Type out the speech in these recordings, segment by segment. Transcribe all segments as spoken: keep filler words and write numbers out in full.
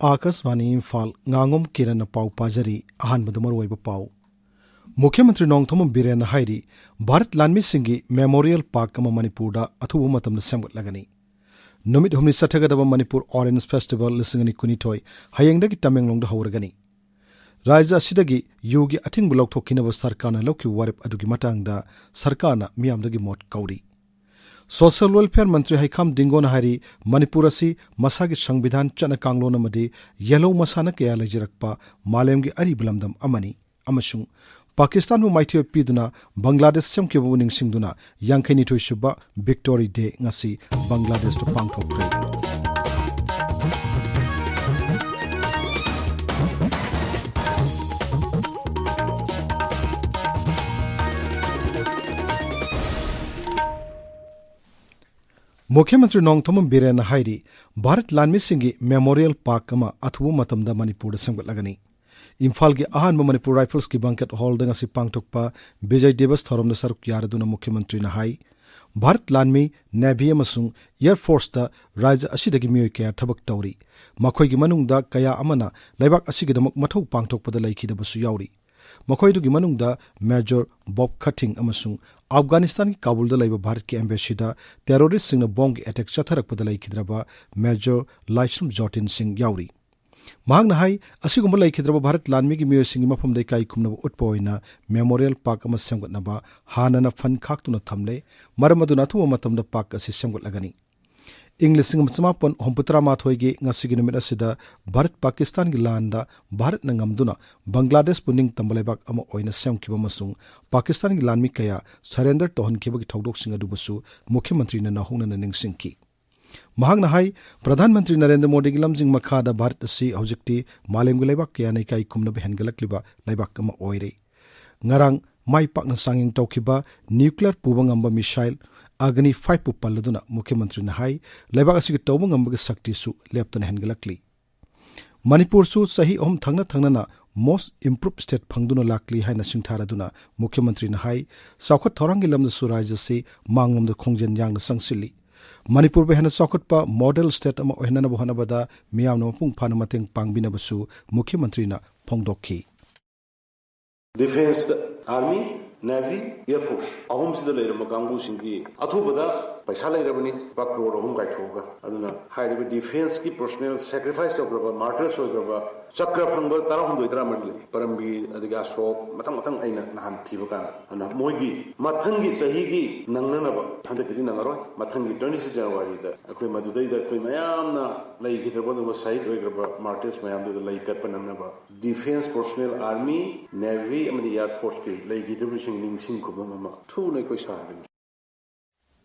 ꯑꯥꯀꯥꯁꯕꯥꯅꯤ ꯏꯝꯐꯥꯜ, ꯉꯥꯉꯣꯝ ꯀꯤꯔꯟꯅ ꯄꯥꯎ ꯄꯥꯖꯔꯤ꯫ ꯑꯍꯥꯟꯕꯗ ꯃꯔꯨꯑꯣꯏꯕ ꯄꯥꯎ꯫ ꯃꯨꯈ꯭ꯌ ꯃꯟꯇ꯭ꯔꯤ ꯅꯣꯡꯊꯣꯝꯕꯝ ꯕꯤꯔꯦꯟꯅ ꯍꯥꯏꯔꯤ, ꯚꯥꯔꯠ ꯂꯥꯟꯃꯤꯁꯤꯡꯒꯤ ꯃꯦꯃꯣꯔꯤꯌꯦꯜ ꯄꯥꯔꯛ ꯑꯃ ꯃꯅꯤꯄꯨꯔꯗ ꯑꯊꯨꯕ ꯃꯇꯝꯗ ꯁꯦꯝꯒꯠꯂꯒꯅꯤ꯫ ꯅꯨꯃꯤꯠ ꯍꯨꯝꯅꯤ ꯆꯠꯊꯒꯗꯕ ꯃꯅꯤꯄꯨꯔ ꯑꯣꯔꯦꯟꯖ ꯐꯦꯁꯇꯤꯚꯦꯜ ꯂꯤꯁꯤꯡ ꯑꯅꯤ ꯀꯨꯟꯅꯤꯊꯣꯏ ꯍꯌꯦꯡꯗꯒꯤ ꯇꯃꯦꯡꯂꯣꯡꯗ ꯍꯧꯔꯒꯅꯤ꯫ ꯔꯥꯖ꯭ꯌ ꯑꯁꯤꯗꯒꯤ ꯌꯨꯒꯤ ꯑꯊꯤꯡꯕ ꯂꯧꯊꯣꯛꯈꯤꯅꯕ ꯁꯔꯀꯥꯔꯅ ꯂꯧꯈꯤꯕ ꯋꯥꯔꯦꯞ ꯑꯗꯨꯒꯤ ꯃꯇꯥꯡꯗ ꯁꯔꯀꯥꯔꯅ ꯃꯤꯌꯥꯝꯗꯒꯤ ꯃꯣꯠ ꯀꯧꯔꯤ꯫ ꯁꯣꯁꯤꯌꯦꯜ ꯋꯦꯜꯐꯤꯌꯔ ꯃꯟꯇ꯭ꯔꯤ ꯍꯩꯈꯥꯝ ꯗꯤꯡꯒꯣꯅ ꯍꯥꯏꯔꯤ, ꯃꯅꯤꯄꯨꯔ ꯑꯁꯤ ꯃꯁꯥꯒꯤ ꯁꯪꯕꯤꯙꯥꯟ, ꯆꯠꯅ ꯀꯥꯡꯂꯣꯟ ꯑꯃꯗꯤ ꯌꯦꯜꯍꯧ ꯃꯁꯥꯟꯅ ꯀꯌꯥ ꯂꯩꯖꯔꯛꯄ ꯃꯥꯂꯦꯝꯒꯤ ꯑꯔꯤꯕ ꯂꯝꯗꯝ ꯑꯃꯅꯤ ꯑꯃꯁꯨꯡ ꯄꯥꯀꯤꯁꯇꯥꯟꯕꯨ ꯃꯥꯏꯊꯤꯕ ꯄꯤꯗꯨꯅ ꯕꯪꯒ꯭ꯂꯥꯗꯦꯁ ꯁꯦꯝꯈꯤꯕꯕꯨ ꯅꯤꯡꯁꯤꯡꯗꯨꯅ ꯌꯥꯡꯈꯩꯅꯤꯊꯣꯏ ꯁꯨꯕ ꯚꯤꯛꯇꯣꯔꯤ ꯗꯦ ꯉꯁꯤ ꯕꯪꯒ꯭ꯂꯥꯗꯦꯁꯇ ꯄꯥꯡꯊꯣꯛꯈ꯭ꯔꯦ꯫ ꯃꯨꯈ꯭ꯌ ꯃꯟꯇ꯭ꯔꯤ ꯅꯣꯡꯊꯣꯝꯕꯝ ꯕꯤꯔꯦꯟꯅ ꯍꯥꯏꯔꯤ, ꯚꯥꯔꯠ ꯂꯥꯟꯃꯤꯁꯤꯡꯒꯤ ꯃꯦꯃꯣꯔꯤꯌꯦꯜ ꯄꯥꯔꯛ ꯑꯃ ꯑꯊꯨꯕ ꯃꯇꯝꯗ ꯃꯅꯤꯄꯨꯔꯗ ꯁꯦꯝꯒꯠꯂꯒꯅꯤ꯫ ꯏꯝꯐꯥꯜꯒꯤ ꯑꯍꯥꯟꯕ ꯃꯅꯤꯄꯨꯔ ꯔꯥꯏꯐꯜꯁꯀꯤ ꯕꯪꯀꯦꯠ ꯍꯣꯜꯗ ꯉꯁꯤ ꯄꯥꯡꯊꯣꯛꯄ ꯕꯤꯖꯌ ꯗꯤꯕꯁ ꯊꯧꯔꯝꯗ ꯁꯔꯨꯛ ꯌꯥꯔꯗꯨꯅ ꯃꯨꯈ꯭ꯌ ꯃꯟꯇ꯭ꯔꯤꯅ ꯍꯥꯏ, ꯚꯥꯔꯠ ꯂꯥꯟꯃꯤ, ꯅꯦꯚꯤ ꯑꯃꯁꯨꯡ ꯑꯦꯌꯔ ꯐꯣꯔꯁꯇ ꯔꯥꯖ꯭ꯌ ꯑꯁꯤꯗꯒꯤ ꯃꯤꯑꯣꯏ ꯀꯌꯥ ꯊꯕꯛ ꯇꯧꯔꯤ꯫ ꯃꯈꯣꯏꯒꯤ ꯃꯅꯨꯡꯗ ꯀꯌꯥ ꯑꯃꯅ ꯂꯩꯕꯥꯛ ꯑꯁꯤꯒꯤꯗꯃꯛ ꯃꯊꯧ ꯄꯥꯡꯊꯣꯛꯄꯗ ꯂꯩꯈꯤꯗꯕꯁꯨ ꯌꯥꯎꯔꯤ꯫ ꯃꯈꯣꯏꯗꯨꯒꯤ ꯃꯅꯨꯡꯗ ꯃꯦꯖꯣꯔ ꯕꯣꯕ ꯈꯊꯤꯡ ꯑꯃꯁꯨꯡ ꯑꯐꯒꯥꯅꯤꯁꯇꯥꯟꯒꯤ ꯀꯥꯕꯨꯜꯗ ꯂꯩꯕ ꯚꯥꯔꯠꯀꯤ ꯑꯦꯝꯕꯦꯁꯤꯗ ꯇꯦꯔꯣꯔꯤꯁꯁꯤꯡꯅ ꯕꯣꯝꯒꯤ ꯑꯦꯇꯦꯛ ꯆꯠꯊꯔꯛꯄꯗ ꯂꯩꯈꯤꯗ꯭ꯔꯕ ꯃꯦꯖꯣꯔ ꯂꯥꯏꯁ꯭ꯔꯝ ꯖꯣꯇꯤꯟ ꯁꯤꯡ ꯌꯥꯎꯔꯤ꯫ ꯃꯍꯥꯛꯅ ꯍꯥꯏ, ꯑꯁꯤꯒꯨꯝꯕ ꯂꯩꯈꯤꯗ꯭ꯔꯕ ꯚꯥꯔꯠ ꯂꯥꯟꯃꯤꯒꯤ ꯃꯤꯑꯣꯏꯁꯤꯡꯒꯤ ꯃꯐꯝꯗ ꯏꯀꯥꯏ ꯈꯨꯝꯅꯕ ꯎꯠꯄ ꯑꯣꯏꯅ ꯃꯦꯃꯣꯔꯤꯌꯦꯜ ꯄꯥꯔꯛ ꯑꯃ ꯁꯦꯝꯒꯠꯅꯕ ꯍꯥꯟꯅꯅ ꯐꯟ ꯈꯥꯛꯇꯨꯅ ꯊꯝꯂꯦ꯫ ꯃꯔꯝ ꯑꯗꯨꯅ ꯑꯊꯨꯕ ꯃꯇꯝꯗ ꯄꯥꯔꯛ ꯑꯁꯤ ꯁꯦꯝꯒꯠꯂꯒꯅꯤ꯫ ꯏꯪ ꯂꯤꯁꯤꯡ ꯑꯃ ꯆꯃꯥꯄꯟ ꯍꯨꯝꯐꯨꯇꯔꯥ ꯃꯥꯊꯣꯏꯒꯤ ꯉꯁꯤꯒꯤ ꯅꯨꯃꯤꯠ ꯑꯁꯤꯗ ꯚꯥꯔꯠ ꯄꯥꯀꯤꯁꯇꯥꯟꯒꯤ ꯂꯥꯟꯗ ꯚꯥꯔꯠꯅ ꯉꯝꯗꯨꯅ ꯕꯪꯒ꯭ꯂꯥꯗꯦꯁꯄꯨ ꯅꯤꯡꯇꯝꯕ ꯂꯩꯕꯥꯛ ꯑꯃ ꯑꯣꯏꯅ ꯁꯦꯝꯈꯤꯕ ꯑꯃꯁꯨꯡ ꯄꯥꯀꯤꯁꯇꯥꯟꯒꯤ ꯂꯥꯟꯃꯤ ꯀꯌꯥ ꯁꯔꯦꯟꯗꯔ ꯇꯧꯍꯟꯈꯤꯕꯒꯤ ꯊꯧꯗꯣꯛꯁꯤꯡ ꯑꯗꯨꯕꯨꯁꯨ ꯃꯨꯈ꯭ꯌ ꯃꯟꯇ꯭ꯔꯤꯅ ꯅꯧꯍꯧꯅꯅ ꯅꯤꯡꯁꯤꯡꯈꯤ꯫ ꯃꯍꯥꯛꯅ ꯍꯥꯏ, ꯄ꯭ꯔꯙꯥꯟ ꯃꯟꯇ꯭ꯔꯤ ꯅꯔꯦꯟꯗ꯭ꯔ ꯃꯣꯗꯤꯒꯤ ꯂꯝꯖꯤꯡ ꯃꯈꯥꯗ ꯚꯥꯔꯠ ꯑꯁꯤ ꯍꯧꯖꯤꯛꯇꯤ ꯃꯥꯂꯦꯝꯒꯤ ꯂꯩꯕꯥꯛ ꯀꯌꯥꯅ ꯏꯀꯥꯏ ꯈꯨꯝꯅꯕ ꯍꯦꯟꯒꯠꯂꯛꯂꯤꯕ ꯂꯩꯕꯥꯛ ꯑꯃ ꯑꯣꯏꯔꯦ꯫ ꯉꯔꯥꯡ ꯃꯥꯏ ꯄꯥꯛꯅ ꯆꯥꯡꯌꯦꯡ ꯇꯧꯈꯤꯕ ꯅ꯭ꯌꯨꯀ꯭ꯂꯤꯌꯔ ꯄꯨꯕ ꯉꯝꯕ ꯃꯤꯁꯥꯏꯜ ꯑꯒꯅꯤ ꯐꯥꯏꯚꯄꯨ ꯄꯜꯂꯗꯨꯅ ꯃꯨꯈ꯭ꯌ ꯃꯟꯇ꯭ꯔꯤꯅ ꯍꯥꯏ, ꯂꯩꯕꯥꯛ ꯑꯁꯤꯒꯤ ꯇꯧꯕ ꯉꯝꯕꯒꯤ ꯁꯛꯇꯤꯁꯨ ꯂꯦꯞꯇꯅ ꯍꯦꯟꯒꯠꯂꯛꯂꯤ꯫ ꯃꯅꯤꯄꯨꯔꯁꯨ ꯆꯍꯤ ꯑꯍꯨꯝ ꯊꯪꯅ ꯊꯪꯅꯅ ꯃꯣꯁ ꯏꯝꯄ꯭ꯔꯨꯚ ꯁ꯭ꯇꯦꯠ ꯐꯪꯗꯨꯅ ꯂꯥꯛꯂꯤ ꯍꯥꯏꯅ ꯁꯤꯡꯊꯥꯔꯗꯨꯅ ꯃꯨꯈ꯭ꯌ ꯃꯟꯇ꯭ꯔꯤꯅ ꯍꯥꯏ, ꯆꯥꯎꯈꯠ ꯊꯧꯔꯥꯡꯒꯤ ꯂꯝꯗꯁꯨ ꯔꯥꯖ꯭ꯌ ꯑꯁꯤ ꯃꯥꯡꯂꯣꯝꯗ ꯈꯣꯡꯖꯦꯜ ꯌꯥꯡꯅ ꯆꯪꯁꯤꯜꯂꯤ꯫ ꯃꯅꯤꯄꯨꯔꯕꯨ ꯍꯦꯟꯅ ꯆꯥꯎꯈꯠꯄ ꯃꯣꯗꯦꯜ ꯁ꯭ꯇꯦꯠ ꯑꯃ ꯑꯣꯏꯍꯟꯅꯕ ꯍꯣꯠꯅꯕꯗ ꯃꯤꯌꯥꯝꯅ ꯃꯄꯨꯡ ꯐꯥꯅ ꯃꯇꯦꯡ ꯄꯥꯡꯕꯤꯅꯕꯁꯨ ꯃꯨꯈ꯭ꯌ ꯃꯟꯇ꯭ꯔꯤꯅ ꯐꯣꯡꯗꯣꯛꯈꯤ꯫ ꯗꯤꯐꯦꯟꯁꯇ ꯑꯥꯔꯃꯤ, ꯅꯦꯚꯤ, ꯑꯦꯌꯔ ꯐꯣꯔꯁ ꯑꯍꯨꯝꯁꯤꯗ ꯂꯩꯔꯝꯕ ꯀꯥꯡꯕꯨꯁꯤꯡꯒꯤ ꯑꯊꯨꯕꯗ ꯄꯩꯁꯥ ꯂꯩꯔꯕꯅꯤ, ꯂꯨꯄꯥ ꯀ꯭ꯔꯣꯔ ꯑꯍꯨꯝ ꯀꯥꯏꯊꯣꯛꯑꯒ꯫ ꯑꯗꯨꯅ ꯍꯥꯏꯔꯤꯕ ꯗꯤꯐꯦꯟꯁꯀꯤ ꯄꯔꯁꯣꯅꯦꯜ ꯁꯦꯀ꯭ꯔꯤꯐꯥꯏꯁ ꯇꯧꯈ꯭ꯔꯕ, ꯃꯥꯔꯇꯔꯁ ꯑꯣꯏꯈ꯭ꯔꯕ ꯆꯀ꯭ꯔ ꯐꯪꯕ ꯇꯔꯥꯍꯨꯝꯗꯣꯏ ꯇꯔꯥꯃꯔꯤ ꯂꯩ꯫ ꯄꯔꯝꯕꯤꯔ, ꯑꯗꯒꯤ ꯑꯁꯣꯛ, ꯃꯊꯪ ꯃꯊꯪ ꯑꯩꯅ ꯅꯍꯥꯟ ꯊꯤꯕ ꯀꯥꯟꯗ꯫ ꯑꯗꯨꯅ ꯃꯣꯏꯒꯤ ꯃꯊꯪꯒꯤ ꯆꯍꯤꯒꯤ ꯅꯪꯅꯅꯕ, ꯍꯟꯗꯛꯀꯤꯗꯤ ꯅꯪꯉꯔꯣꯏ, ꯃꯊꯪꯒꯤ ꯇ꯭ꯋꯦꯟꯇꯤ ꯁꯤꯛꯁ ꯖꯅꯋꯥꯔꯤꯗ ꯑꯩꯈꯣꯏ ꯃꯗꯨꯗꯩꯗ ꯑꯩꯈꯣꯏ ꯃꯌꯥꯝꯅ ꯂꯩꯈꯤꯗ꯭ꯔꯕ ꯑꯗꯨꯒꯨꯝꯕ ꯁꯍꯤꯗ ꯑꯣꯏꯈ꯭ꯔꯕ ꯃꯥꯔꯇꯔꯁ ꯃꯌꯥꯝꯗꯨꯗ ꯂꯩ ꯀꯠꯄ ꯅꯪꯅꯕ ꯗꯤꯐꯦꯟꯁ ꯄꯔꯁꯣꯅꯦꯜ, ꯑꯥꯔꯃꯤ, ꯅꯦꯚꯤ ꯑꯃꯗꯤ ꯑꯦꯌꯔ ꯐꯣꯔꯁꯀꯤ ꯂꯩꯈꯤꯗ꯭ꯔꯕꯁꯤꯡ ꯅꯤꯡꯁꯤꯡ ꯈꯨꯕꯝ ꯑꯃ ꯊꯨꯅ ꯑꯩꯈꯣꯏ ꯁꯥꯒꯅꯤ꯫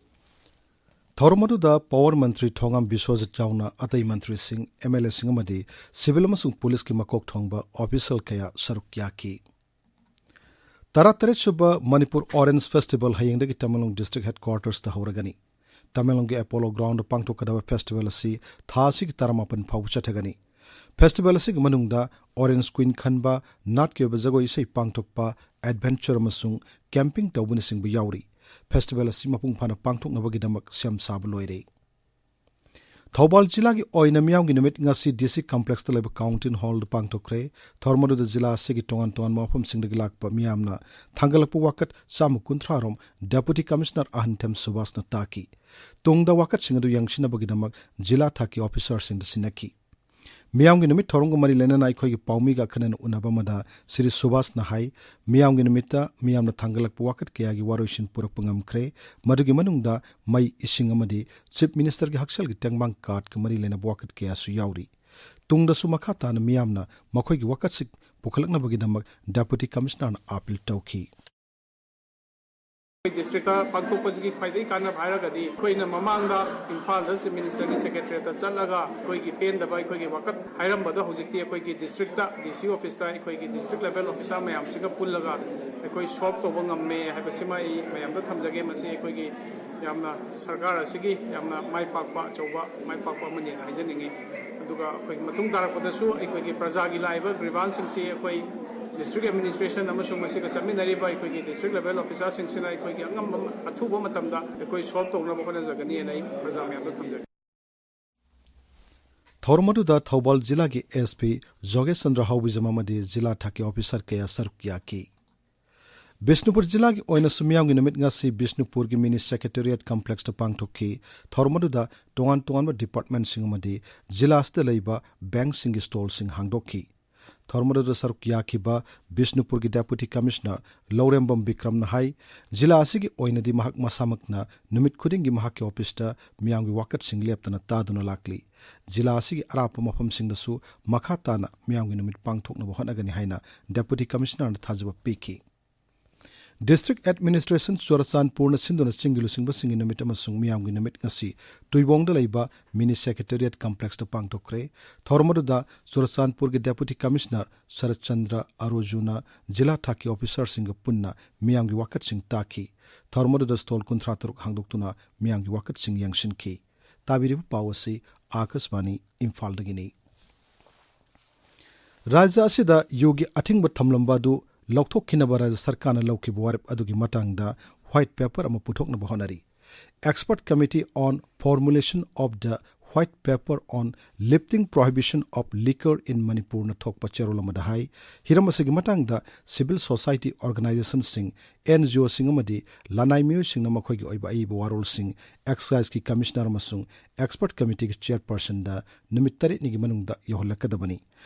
ꯊꯧꯔꯝ ꯑꯗꯨꯗ ꯄꯥꯋꯔ ꯃꯟꯇ꯭ꯔꯤ ꯊꯣꯉꯥꯝ ꯕꯤꯁ꯭ꯋꯖꯤꯠ ꯌꯥꯎꯅ ꯑꯇꯩ ꯃꯟꯇ꯭ꯔꯤꯁꯤꯡ, ꯑꯦꯝ ꯑꯦꯜ ꯑꯦꯁꯤꯡ ꯑꯃꯗꯤ ꯁꯤꯚꯤꯜ ꯑꯃꯁꯨꯡ ꯄꯨꯂꯤꯁꯀꯤ ꯃꯀꯣꯛ ꯊꯣꯡꯕ ꯑꯣꯐꯤꯁꯤꯌꯦꯜ ꯀꯌꯥ ꯁꯔꯨꯛ ꯌꯥꯈꯤ꯫ ꯇꯔꯥꯇꯔꯦꯠ ꯁꯨꯕ ꯃꯅꯤꯄꯨꯔ ꯑꯣꯔꯦꯟꯖ ꯐꯦꯁꯇꯤꯚꯦꯜ ꯍꯌꯦꯡꯗꯒꯤ ꯇꯃꯦꯡꯂꯣꯡ ꯗꯤꯁꯇ꯭ꯔꯤꯛ ꯍꯦꯗꯀ꯭ꯋꯥꯔꯇꯔꯁꯇ ꯍꯧꯔꯒꯅꯤ꯫ ꯇꯃꯦꯡꯂꯣꯡꯒꯤ ꯑꯦꯄꯣꯂꯣ ꯒ꯭ꯔꯥꯎꯟꯗ ꯄꯥꯡꯊꯣꯛꯀꯗꯕ ꯐꯦꯁꯇꯤꯚꯦꯜ ꯑꯁꯤ ꯊꯥ ꯑꯁꯤꯒꯤ ꯇꯔꯥꯃꯥꯄꯟ ꯐꯥꯎꯕ ꯆꯠꯊꯒꯅꯤ꯫ ꯐꯦꯁꯇꯤꯚꯦꯜ ꯑꯁꯤꯒꯤ ꯃꯅꯨꯡꯗ ꯑꯣꯔꯦꯟꯖ ꯀ꯭ꯋꯤꯟ ꯈꯟꯕ, ꯅꯥꯠꯀꯤ ꯑꯣꯏꯕ ꯖꯒꯣꯏ ꯏꯁꯩ ꯄꯥꯡꯊꯣꯛꯄ, ꯑꯦꯗꯚꯦꯟꯆꯔ ꯑꯃꯁꯨꯡ ꯀꯦꯝꯄꯤꯡ ꯇꯧꯕꯅꯆꯤꯡꯕ ꯌꯥꯎꯔꯤ꯫ ꯐꯦꯁꯇꯤꯚꯦꯜ ꯑꯁꯤ ꯃꯄꯨꯡ ꯐꯥꯅ ꯄꯥꯡꯊꯣꯛꯅꯕꯒꯤꯗꯃꯛ ꯁꯦꯝ ꯁꯥꯕ ꯂꯣꯏꯔꯦ꯫ ꯊꯧꯕꯥꯜ ꯖꯤꯂꯥꯒꯤ ꯑꯣꯏꯅ ꯃꯤꯌꯥꯝꯒꯤ ꯅꯨꯃꯤꯠ ꯉꯁꯤ ꯗꯤ ꯁꯤ ꯀꯝꯄ꯭ꯂꯦꯛꯁꯇ ꯂꯩꯕ ꯀꯥꯎꯟꯇꯤꯟ ꯍꯣꯜꯗ ꯄꯥꯡꯊꯣꯛꯈ꯭ꯔꯦ꯫ ꯊꯧꯔꯝ ꯑꯗꯨꯗ ꯖꯤꯂꯥ ꯑꯁꯤꯒꯤ ꯇꯣꯉꯥꯟ ꯇꯣꯉꯥꯟꯕ ꯃꯐꯝꯁꯤꯡꯗꯒꯤ ꯂꯥꯛꯄ ꯃꯤꯌꯥꯝꯅ ꯊꯥꯡꯒꯠꯂꯛꯄ ꯋꯥꯀꯠ ꯆꯥꯝꯃ ꯀꯨꯟꯊ꯭ꯔꯥ ꯔꯣꯝ ꯗꯦꯄꯨꯇꯤ ꯀꯃꯤꯁꯅꯔ ꯑꯍꯟꯊꯦꯝ ꯁꯨꯕꯥꯁꯅ ꯇꯥꯈꯤ꯫ ꯇꯨꯡꯗ ꯋꯥꯀꯠꯁꯤꯡ ꯑꯗꯨ ꯌꯦꯡꯁꯤꯟꯅꯕꯒꯤꯗꯃꯛ ꯖꯤꯂꯥ ꯊꯥꯛꯀꯤ ꯑꯣꯐꯤꯁꯥꯔꯁꯤꯡꯗ ꯁꯤꯟꯅꯈꯤ꯫ ꯃꯤꯌꯥꯝꯒꯤ ꯅꯨꯃꯤꯠ ꯊꯧꯔꯝꯒ ꯃꯔꯤ ꯂꯩꯅꯅ ꯑꯩꯈꯣꯏꯒꯤ ꯄꯥꯎꯃꯤꯒ ꯑꯈꯟꯅꯅ ꯎꯅꯕ ꯑꯃꯗ ꯁ꯭ꯔꯤ ꯁꯨꯕꯥꯁꯅ ꯍꯥꯏ, ꯃꯤꯌꯥꯝꯒꯤ ꯅꯨꯃꯤꯠꯇ ꯃꯤꯌꯥꯝꯅ ꯊꯥꯡꯒꯠꯂꯛꯄ ꯋꯥꯀꯠ ꯀꯌꯥꯒꯤ ꯋꯥꯔꯣꯏꯁꯤꯟ ꯄꯨꯔꯛꯄ ꯉꯝꯈ꯭ꯔꯦ꯫ ꯃꯗꯨꯒꯤ ꯃꯅꯨꯡꯗ ꯃꯩ, ꯏꯁꯤꯡ ꯑꯃꯗꯤ ꯆꯤꯐ ꯃꯤꯅꯤꯁꯇꯔꯒꯤ ꯍꯛꯁꯦꯜꯒꯤ ꯇꯦꯡꯕꯥꯡ ꯀꯥꯔꯗꯀ ꯃꯔꯤ ꯂꯩꯅꯕ ꯋꯥꯀꯠ ꯀꯌꯥꯁꯨ ꯌꯥꯎꯔꯤ꯫ ꯇꯨꯡꯗꯁꯨ ꯃꯈꯥ ꯇꯥꯅ ꯃꯤꯌꯥꯝꯅ ꯃꯈꯣꯏꯒꯤ ꯋꯥꯀꯠꯁꯤꯡ ꯄꯨꯈꯠꯂꯛꯅꯕꯒꯤꯗꯃꯛ ꯗꯦꯄꯨꯇꯤ ꯀꯃꯤꯁꯅꯔꯅ ꯑꯥꯄꯤꯜ ꯇꯧꯈꯤ꯫ ꯑꯩꯈꯣꯏ ꯗꯤꯁꯇ꯭ꯔꯤꯛꯇ ꯄꯥꯡꯊꯣꯛꯄꯁꯤꯒꯤ ꯈ꯭ꯋꯥꯏꯗꯒꯤ ꯀꯥꯟꯅꯕ ꯍꯥꯏꯔꯒꯗꯤ, ꯑꯩꯈꯣꯏꯅ ꯃꯃꯥꯡꯗ ꯏꯝꯐꯥꯜꯗ ꯆꯤꯐ ꯃꯤꯅꯤꯁꯇꯔꯒꯤ ꯁꯦꯀ꯭ꯔꯦꯇꯔꯤꯌꯦꯠꯇ ꯆꯠꯂꯒ ꯑꯩꯈꯣꯏꯒꯤ ꯄꯦꯟꯗꯕ ꯑꯩꯈꯣꯏꯒꯤ ꯋꯥꯀꯠ ꯍꯥꯏꯔꯝꯕꯗꯣ, ꯍꯧꯖꯤꯛꯇꯤ ꯑꯩꯈꯣꯏꯒꯤ ꯗꯤꯁꯇ꯭ꯔꯤꯛꯇ ꯗꯤ ꯁꯤ ꯑꯣꯐꯤꯁꯇ ꯑꯩꯈꯣꯏꯒꯤ ꯗꯤꯁꯇ꯭ꯔꯤꯛ ꯂꯦꯚꯦꯜ ꯑꯣꯐꯤꯁꯥꯔ ꯃꯌꯥꯝꯁꯤꯒ ꯄꯨꯜꯂꯒ ꯑꯩꯈꯣꯏ ꯁꯣꯜꯕ ꯇꯧꯕ ꯉꯝꯃꯦ ꯍꯥꯏꯕꯁꯤꯃ ꯑꯩ ꯃꯌꯥꯝꯗ ꯊꯝꯖꯒꯦ꯫ ꯃꯁꯤ ꯑꯩꯈꯣꯏꯒꯤ ꯌꯥꯝꯅ ꯁꯔꯀꯥꯔ ꯑꯁꯤꯒꯤ ꯌꯥꯝꯅ ꯃꯥꯏ ꯄꯥꯛꯄ, ꯑꯆꯧꯕ ꯃꯥꯏ ꯄꯥꯛꯄ ꯑꯃꯅꯤ ꯍꯥꯏꯖꯅꯤꯡꯉꯤ꯫ ꯑꯗꯨꯒ ꯑꯩꯈꯣꯏꯒꯤ ꯃꯇꯨꯡ ꯇꯥꯔꯛꯄꯗꯁꯨ ꯑꯩꯈꯣꯏꯒꯤ ꯄ꯭ꯔꯖꯥꯒꯤ ꯂꯥꯛꯏꯕ ꯒ꯭ꯔꯤꯚꯥꯟꯁꯁꯤꯡꯁꯤ ꯑꯩꯈꯣꯏ ꯗꯤꯁꯇ꯭ꯔꯤꯛ ꯑꯦꯗꯃꯤꯅꯤꯁꯇ꯭ꯔꯦꯁꯟ ꯑꯃꯁꯨꯡ ꯃꯁꯤꯒ ꯆꯠꯃꯤꯟꯅꯔꯤꯕ ꯑꯩꯈꯣꯏꯒꯤ ꯗꯤꯁꯇ꯭ꯔꯤꯛ ꯂꯦꯚꯦꯜ ꯑꯣꯐꯤꯁꯥꯔꯁꯤꯡꯁꯤꯅ ꯑꯩꯈꯣꯏꯒꯤ ꯑꯉꯝꯕ ꯑꯊꯨꯕ ꯃꯇꯝꯗ ꯑꯩꯈꯣꯏ ꯁꯣꯜꯕ ꯇꯧꯅꯕ ꯍꯣꯠꯅꯖꯒꯅꯤ ꯍꯥꯏꯅ ꯑꯩ ꯄ꯭ꯔꯖꯥ ꯃꯌꯥꯝꯗ ꯊꯝꯖꯒꯦ꯫ ꯊꯧꯔꯝ ꯑꯗꯨꯗ ꯊꯧꯕꯥꯜ ꯖꯤꯂꯥꯒꯤ ꯑꯦꯁ ꯄꯤ ꯖꯣꯒꯦꯁ ꯆꯟꯗ꯭ꯔ ꯍꯥꯎꯕꯤꯖꯝ ꯑꯃꯗꯤ ꯖꯤꯂꯥ ꯊꯥꯛꯀꯤ ꯑꯣꯐꯤꯁꯥꯔ ꯀꯌꯥ ꯁꯔꯨꯛ ꯌꯥꯈꯤ꯫ ꯕꯤꯁꯅꯨꯄꯨꯔ ꯖꯤꯂꯥꯒꯤ ꯑꯣꯏꯅꯁꯨ ꯃꯤꯌꯥꯝꯒꯤ ꯅꯨꯃꯤꯠ ꯉꯁꯤ ꯕꯤꯁꯅꯨꯄꯨꯔꯒꯤ ꯃꯤꯅꯤ ꯁꯦꯀ꯭ꯔꯦꯇꯦꯔꯤꯌꯦꯠ ꯀꯝꯄ꯭ꯂꯦꯛꯁꯇ ꯄꯥꯡꯊꯣꯛꯈꯤ꯫ ꯊꯧꯔꯝ ꯑꯗꯨꯗ ꯇꯣꯉꯥꯟ ꯇꯣꯉꯥꯟꯕ ꯗꯤꯄꯥꯔꯠꯃꯦꯟꯠꯁꯤꯡ ꯑꯃꯗꯤ ꯖꯤꯂꯥ ꯑꯁꯤꯗ ꯂꯩꯕ ꯕꯦꯡꯛꯁꯤꯡꯒꯤ ꯁ꯭ꯇꯣꯜꯁꯤꯡ ꯍꯥꯡꯗꯣꯛꯈꯤ꯫ ꯊꯧꯔꯝ ꯑꯗꯨꯗ ꯁꯔꯨꯛ ꯌꯥꯈꯤꯕ ꯕꯤꯁꯅꯨꯄꯨꯔꯒꯤ ꯗꯦꯄꯨꯇꯤ ꯀꯃꯤꯁꯅꯔ ꯂꯧꯔꯦꯝꯕꯝ ꯕꯤꯀ꯭ꯔꯝꯅ ꯍꯥꯏ, ꯖꯤꯂꯥ ꯑꯁꯤꯒꯤ ꯑꯣꯏꯅꯗꯤ ꯃꯍꯥꯛ ꯃꯁꯥꯃꯛꯅ ꯅꯨꯃꯤꯠ ꯈꯨꯗꯤꯡꯒꯤ ꯃꯍꯥꯛꯀꯤ ꯑꯣꯐꯤꯁꯇ ꯃꯤꯌꯥꯝꯒꯤ ꯋꯥꯀꯠꯁꯤꯡ ꯂꯦꯞꯇꯅ ꯇꯥꯗꯨꯅ ꯂꯥꯛꯂꯤ꯫ ꯖꯤꯂꯥ ꯑꯁꯤꯒꯤ ꯑꯔꯥꯞꯄ ꯃꯐꯝꯁꯤꯡꯗꯁꯨ ꯃꯈꯥ ꯇꯥꯅ ꯃꯤꯌꯥꯝꯒꯤ ꯅꯨꯃꯤꯠ ꯄꯥꯡꯊꯣꯛꯅꯕ ꯍꯣꯠꯅꯒꯅꯤ ꯍꯥꯏꯅ ꯗꯦꯄꯨꯇꯤ ꯀꯃꯤꯁꯅꯔꯅ ꯊꯥꯖꯕ ꯄꯤꯈꯤ꯫ ꯗꯤꯁꯇ꯭ꯔꯤꯛ ꯑꯦꯗꯃꯤꯅꯤꯁꯇ꯭ꯔꯦꯁꯟ ꯆꯨꯔꯆꯥꯟꯄꯨꯔꯅ ꯁꯤꯟꯗꯨꯅ ꯆꯤꯡꯒꯤ ꯂꯨꯆꯤꯡꯕꯁꯤꯡꯒꯤ ꯅꯨꯃꯤꯠ ꯑꯃꯁꯨꯡ ꯃꯤꯌꯥꯝꯒꯤ ꯅꯨꯃꯤꯠ ꯉꯁꯤ ꯇꯨꯏꯕꯣꯡꯗ ꯂꯩꯕ ꯃꯤꯅꯤ ꯁꯦꯀ꯭ꯔꯦꯇꯦꯔꯤꯌꯦꯠ ꯀꯝꯄ꯭ꯂꯦꯛꯁꯇ ꯄꯥꯡꯊꯣꯛꯈ꯭ꯔꯦ꯫ ꯊꯧꯔꯝ ꯑꯗꯨꯗ ꯆꯨꯔꯆꯥꯟꯄꯨꯔꯒꯤ ꯗꯦꯄꯨꯇꯤ ꯀꯃꯤꯁꯅꯔ ꯁꯔꯠ ꯆꯟꯗ꯭ꯔ ꯑꯔꯣꯖꯨꯅ ꯖꯤꯂꯥ ꯊꯥꯛꯀꯤ ꯑꯣꯐꯤꯁꯥꯔꯁꯤꯡꯒ ꯄꯨꯟꯅ ꯃꯤꯌꯥꯝꯒꯤ ꯋꯥꯀꯠꯁꯤꯡ ꯇꯥꯈꯤ꯫ ꯊꯧꯔꯝ ꯑꯗꯨꯗ ꯁ꯭ꯇꯣꯜ ꯀꯨꯟꯊ꯭ꯔꯥ ꯇꯔꯨꯛ ꯍꯥꯡꯗꯣꯛꯇꯨꯅ ꯃꯤꯌꯥꯝꯒꯤ ꯋꯥꯀꯠꯁꯤꯡ ꯌꯦꯡꯁꯤꯟꯈꯤ꯫ ꯇꯥꯕꯤꯔꯤꯕ ꯄꯥꯎ ꯑꯁꯤ ꯑꯥꯀꯥꯁꯕꯥꯅꯤ ꯏꯝꯐꯥꯜꯗꯒꯤꯅꯤ꯫ ꯔꯥꯖ꯭ꯌ ꯑꯁꯤꯗ ꯌꯨꯒꯤ ꯑꯊꯤꯡꯕ ꯊꯝꯂꯝꯕ ꯑꯗꯨ ꯂꯧꯊꯣꯛꯈꯤꯅꯕ ꯔꯥꯖ꯭ꯌ ꯁꯔꯀꯥꯔꯅ ꯂꯧꯈꯤꯕ ꯋꯥꯔꯦꯞ ꯑꯗꯨꯒꯤ ꯃꯇꯥꯡꯗ ꯋꯥꯏꯠ ꯄꯦꯄꯔ ꯑꯃ ꯄꯨꯊꯣꯛꯅꯕ ꯍꯣꯠꯅꯔꯤ꯫ Expert Committee on Formulation of the White Paper on Lifting Prohibition of Liquor in Manipurꯅ ꯊꯣꯛꯄ ꯆꯦꯔꯣꯜ ꯑꯃꯗ ꯍꯥꯏ, ꯍꯤꯔꯝ ꯑꯁꯤꯒꯤ ꯃꯇꯥꯡꯗ ꯁꯤꯚꯤꯜ ꯁꯣꯁꯥꯏꯇꯤ ꯑꯣꯔꯒꯅꯥꯏꯖꯦꯁꯟꯁꯤꯡ, ꯑꯦꯟ ꯖꯤ ꯑꯣꯁꯤꯡ ꯑꯃꯗꯤ ꯂꯅꯥꯏ ꯃꯤꯑꯣꯏꯁꯤꯡꯅ ꯃꯈꯣꯏꯒꯤ ꯑꯣꯏꯕ ꯑꯏꯕ ꯋꯥꯔꯣꯜꯁꯤꯡ ꯑꯦꯛꯁꯥꯏꯖꯀꯤ ꯀꯃꯤꯁꯅꯔ ꯑꯃꯁꯨꯡ ꯑꯦꯛꯁꯄꯔꯠ ꯀꯃꯤꯇꯤꯒꯤ ꯆꯦꯌꯔꯄꯔꯁꯟꯗ ꯅꯨꯃꯤꯠ ꯇꯔꯦꯠꯅꯤꯒꯤ ꯃꯅꯨꯡꯗ ꯌꯧꯍꯜꯂꯛꯀꯗꯕꯅꯤ꯫